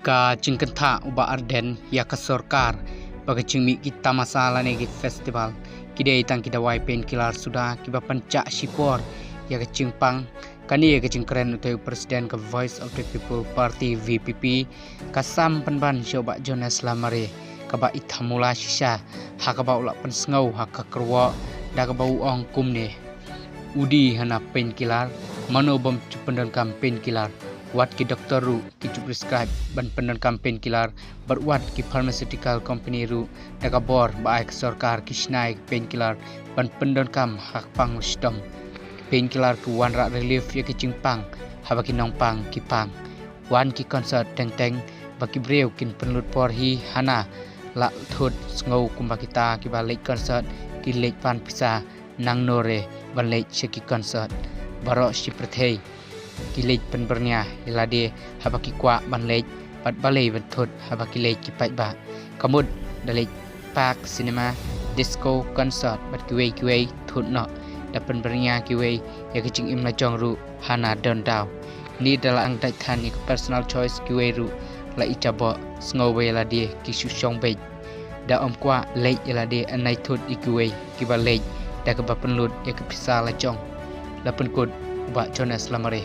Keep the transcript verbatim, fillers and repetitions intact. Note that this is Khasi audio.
Ka jingkynthah u Bah Ardent ïa ka sorkar ba ka jingmih ki tamasa lane ki festival ki dei tang ki dawai painkiller suda kiba pynjah shipor ïa ka jingpang. Kane ka jingkren utai u President ka Voice of the People Party, V P P, ka sam pynban sha u Bah Jonas Lamare kaba i thamula shisha ha kaba u la pynsngew ha ka kyrwoh da kaba u ong kumne: U dei hana painkiller, mano bym ju pyndonkam painkiller? Wat ki doktor ruh ki ju prescribe ban pyndonkam painkiller, bad wat ki pharmaceutical company ruh da ka bor ba ai ka sorkar ki shna ïa ki painkiller ban pyndonkam ha ka pang u shitom. Ki painkiller ki wanrah relief ïa ki jingpang haba ki nongpang ki pang. Wan ki concert teng teng ba ki briew kin pynlut por hi hana la thut. Sngew kumba kita kiba leit concert ki leit pan pisa nang nore ban leit sha ki concert. Baroh shi pyrthei ki leit pynbyrngia ïa lade haba ki kwah ban leit bad balei ban thut haba ki leit ki paidbah. Ka mut da leit park, cinema, disco, concert bad kiwei kiwei, thut noh. Da pynbyrngia kiwei ïa ki jingim la jong ruh hana don daw. Ni da la ang dait than ïa ka personal choice kiwei ruh la i jaboh. Sngew ba ïa lade ki shu shong beit. Da ym kwah leit ïa lade, anai thut ïa kiwei kiba leit da kaba pynlut ïa ka pisa la jong. La pynkut u Bah Jonas Lamare.